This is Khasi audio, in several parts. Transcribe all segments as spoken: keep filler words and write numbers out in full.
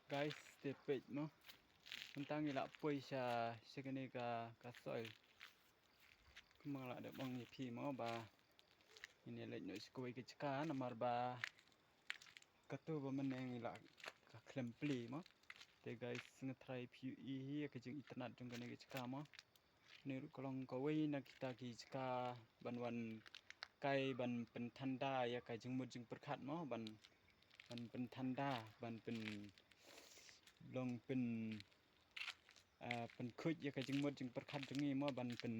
Guys, te peit mo. Mynta ngi la poi sha, sha kane ka, ka soil. Kumba la dep ong ïa phi mo ba ngin ïa leit noh sha kawei ka jaka namar ba katu ba mynne ngi la ka khlem plie mo. Te guys, nga tharai phi ïohi ïa ka jingitynnad jong kane ka jaka mo. Kane ruh ka long kawei na kita ki jaka ban wan kai ban pynthanda ïa ka jingmut jingpyrkhat mo, ban, ban pynthanda, ban pyn, long pyn, ah, pynkhuid ïa ka jingmut jingpyrkhat jong ngi mo, ban pyn,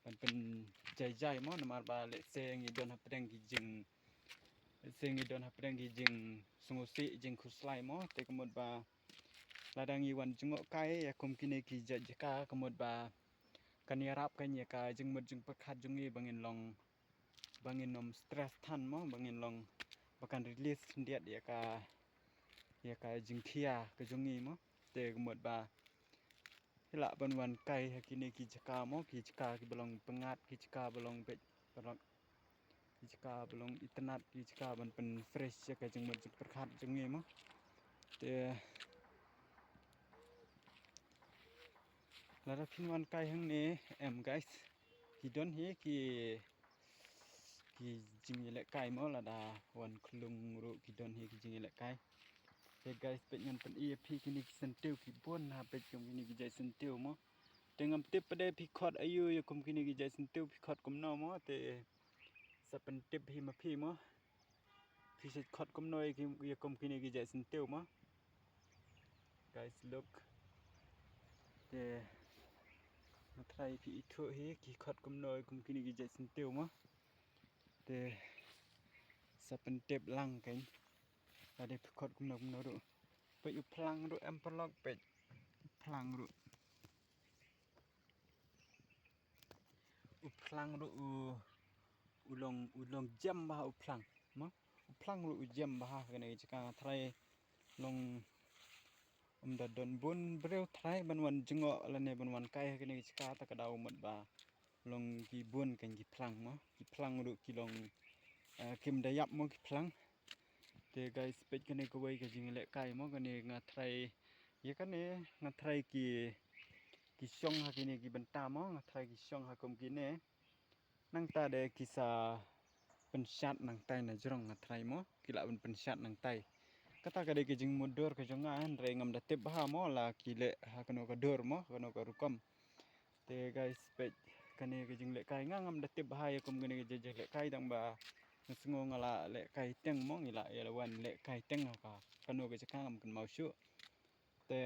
ban pynjai jai mo, namar ba lehse ngi don hapdeng ki jing, lehse ngi don hapdeng ki jingsngewsih jingkhuslai mo, te ka mut ba lada ngi wan jngoh kai ïa kum kine ki jait jaka ka mut ba kan ïarap kan ïa ka jingmut jingpyrkhat jong ngi ba ngin long, ba ngin ym stress than mo, ba ngin long, ba kan release khyndiat ïa ka, ïa ka jingkhia ka jong ngi mo. Te ka mut ba ngi lah ban wan kai ha kine ki jaka mo, ki jaka kiba long pyngngad, ki jaka ba long beit, ba long, ki jaka ba long itynnad, ki jaka ban pyn fresh ïa ka jingmut jingpyrkhat jong ngi mo. Te lada phin wan kai hangne em guys, ki don hi ki, ki jingïalehkai mo, lada wan khlung ruh ki don hi ki jingïalehkai. Te guys, peit ngan pyni ïa phi kine ki syntiew ki bun ha peit kum kine ki jait syntiew mo. Te ngam tip pat de phi khot aïu ïa kum kine ki jait syntiew, phi khot kumno mo, te sa pyntip hi ma phi mo. Phi sa khot kumno ïa ki, ïa kum kine ki jait syntiew mo. Guys, look. Te nga tharai phi ithuh hi ki khot kumno ïa kum kine ki jait syntiew mo. Te sa pyntip lang kein. Lada phi khot kumno kumno ruh. Peit u phlang ruh em paralok, peit. U phlang ruh. U phlang ruh u, u long, u long jem bha u phlang. Mo? U phlang ruh u jem bha ha kane ka jaka, nga tharai long ym da don bun briew tharai ban wan jngoh lane ban wan kai ha kane ka jaka, ta ka daw mut ba long ki bun kein ki phlang mo. Ki phlang ruh ki long, eh, kim da ïap mo ki phlang. Te guys, peit kane kawei ka jingïalehkai mo, kane nga tharai ïa kane nga tharai ki, ki shong ha kine ki bynta mo, nga tharai ki shong ha kum kine. Nangta de ki sa pynshad nangtai na jrong nga tharai mo, ki lah ban pynshad nangtai. Kata ka dei ka jingmutdur ka jong nga, hynrei ngam da tip bha mo la ki leh ha kano ka dur mo, kano ka rukom. Te guys, peit kane ka jinglehkai, nga ngam da tip bha ïa kum kane ka jinglehkai, tang ba nga sngew nga la lehkai teng mo, ngi la ïa la wan lehkai teng ha ka, kano ka jaka ngam kynmaw shuh. Te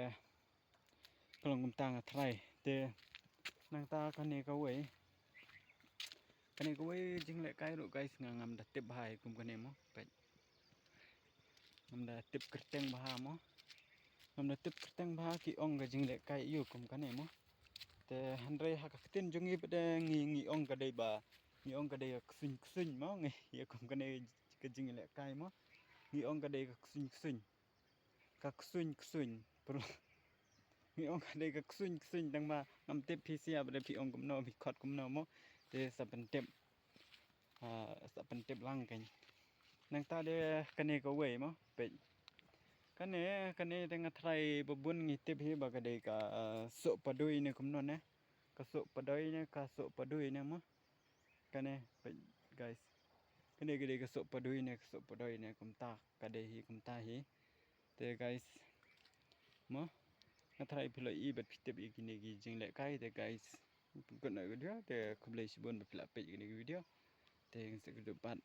ka long kumta nga tharai. Te nangta kane kawei, kane kawei jinglehkai ruh guys, nga ngam da tip bha ïa kum kane mo, peit. Ngam da tip kyrteng bha mo. Ngam da tip kyrteng bha ki ong ka jinglehkai ïa kum kane mo. Te hynrei ha ka ktien jong ngi pat de ngi, ngi ong ka dei ba, ngi ong ka dei ka ksuiñ ksuiñ mo, ngi ïa kum kane ka jinglehkai mo. Ngi ong ka dei ka ksuiñ ksuiñ. Ka ksuiñ ksuiñ. Ngi ong ka dei ka ksuiñ ksuiñ, tang ba ngam tip phi sha ba dei phi ong kumno, phi khot kumno mo. Te sa pyntip. Ah, sa pyntip lang kein. Nangta de kane kawei mo, peit. Kane, kane te nga tharai ba bun ngi tip hi ba ka dei ka, ah, soh padui ne kumno ne. Ka soh padui ne, ka soh padui ne mo. Kane, peit, guys. Kane ka dei ka soh padui ne, ka soh padui ne, kumta ka dei hi, kumta hi. Te guys, mo, nga tharai phi la i bad phi tip ïa kine ki jinglehkai, te guys. Kut na ka video, te khublei shibun ba phi la peit kane ka video. Te ngin sa ïakynduh pat